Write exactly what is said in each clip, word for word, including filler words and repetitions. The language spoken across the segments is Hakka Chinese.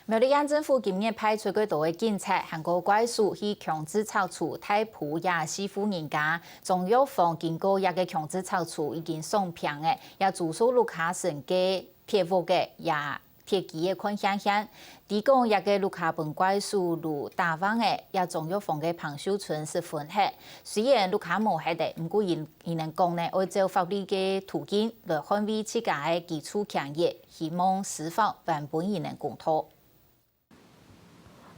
苗栗縣政府今日派出較多个警察，還過怪手去強制拆除大埔這四戶人家。張玉芳經過這个強制拆除已經爽拚了，這租宿屋下身个鐵屋个也鐵枝仔看現現。知講這个屋下分怪手摎打橫了，這張玉芳个彭秀春十分忒。雖然屋下無忒了，毋過佢佢等講呢，愛照法律个途徑來捍衛自家个居住權益，希望司法還分佢等公道。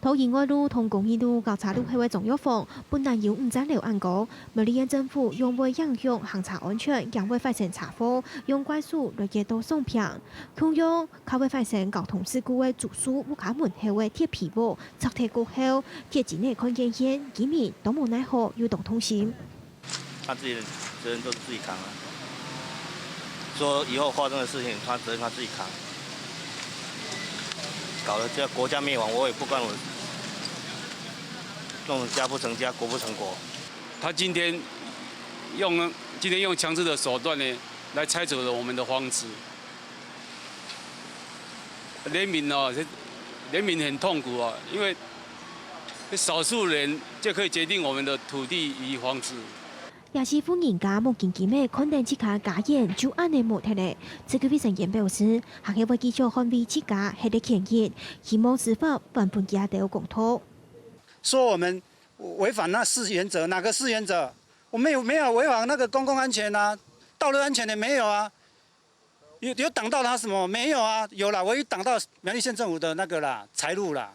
在仁愛路同公益路交叉路口个張玉芳，本來有五層樓恁高，苗栗縣政府因為影響行車安全，驚會發生車禍，用怪手來結到爽拚。共樣，較會發生交通事故个租宿屋下門口个鐵皮屋拆忒過後，鐵枝仔看現現，居民都無奈何又當痛心。 他自己的責任都是自己扛啊。說以後發生的事情，他責任他自己扛。搞得这国家灭亡，我也不关我的事。弄成家不成家，国不成国。他今天用今天用强制的手段呢，来拆除了我们的房子。人民哦，人民很痛苦啊，因为少数人就可以决定我们的土地与房子。 這四戶人家目金金仔看等自家家園就恁仔無忒了。市區衛生院表示，還係會繼續捍衛自家歇个權益，希望司法還分佢兜公道。說我們違反那四原則，哪個四原則？我們有沒有違反那個公共安全啊？道路安全也沒有啊。 有有擋到他什麼？沒有啊，有啦，我有擋到苗栗縣政府的那個啦，財路啦。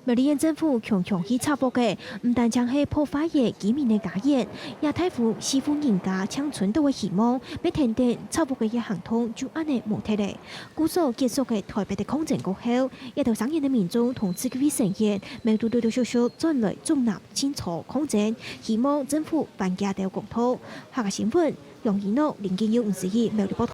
苗栗縣政府強強去拆屋个，毋單淨係破壞了居民个家園，這大埔四戶人家淨存到个希望，也跈等拆屋个這行動就恁仔無忒了。故所結束个台北个抗爭過後，這兜聲援个民眾同市區衛生院，也都陸陸續續轉來竹南、新莊抗爭，希望政府還佢兜公道。客家新聞，楊一諾、林金佑、吳思怡，苗栗報道。